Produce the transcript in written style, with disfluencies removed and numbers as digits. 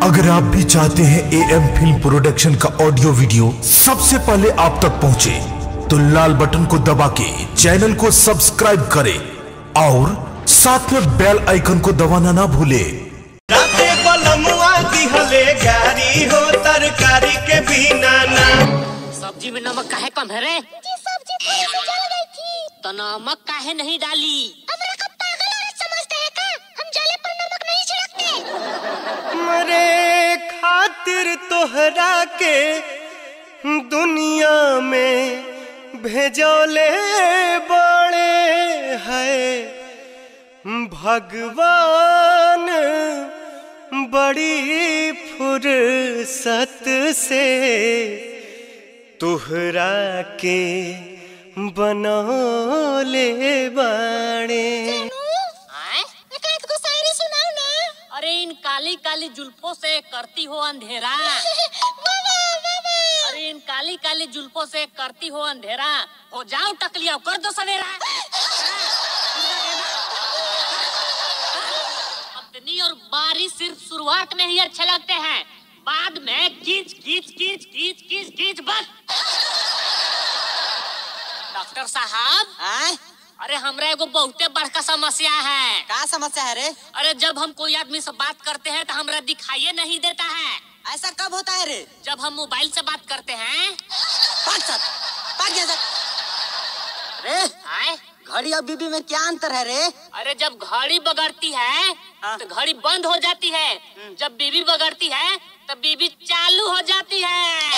अगर आप भी चाहते हैं एएम फिल्म प्रोडक्शन का ऑडियो वीडियो सबसे पहले आप तक पहुंचे, तो लाल बटन को दबा के चैनल को सब्सक्राइब करें और साथ में बेल आइकन को दबाना ना भूले। राते बलमुआ दिहले गारी हो तरकारी के बिना ना। सब्जी में नमक काहे कम है रे? जी सब्जी थोड़ी सी जल गई थी। तो नमक काहे नहीं डाली? हमरा को पागल औरत समझते हैं का? हम जले पर नमक नहीं छिड़कते। मरे खातिर तोहरा के दुनिया में भेजोले बड़े है भगवान, बड़ी फुर्सत से तुहरा के बनौले बाड़े। को शायरी सुनाओ ना। अरे इन काली काली जुल्फों से करती हो अंधेरा। अरे इन काली काली जुल्फों से करती हो अंधेरा, हो जाओ टकलिया कर दो सवेरा। अपनी और बारिश सिर्फ शुरुआत में ही अच्छे लगते हैं, बाद में खींच खींच खींच खींच खींच खींच बस। डॉक्टर साहब, अरे हमरा एगो बहुते बड़का समस्या है। का समस्या है रे? अरे जब हम कोई आदमी से बात करते हैं तो हमरा दिखाई नहीं देता है। ऐसा कब होता है रे? जब हम मोबाइल से बात करते हैं। रे आए, घड़ी और बीबी में क्या अंतर है रे? अरे जब घड़ी बगड़ती है तो घड़ी बंद हो जाती है, जब बीबी बगड़ती है तो बीबी चालू हो जाती है।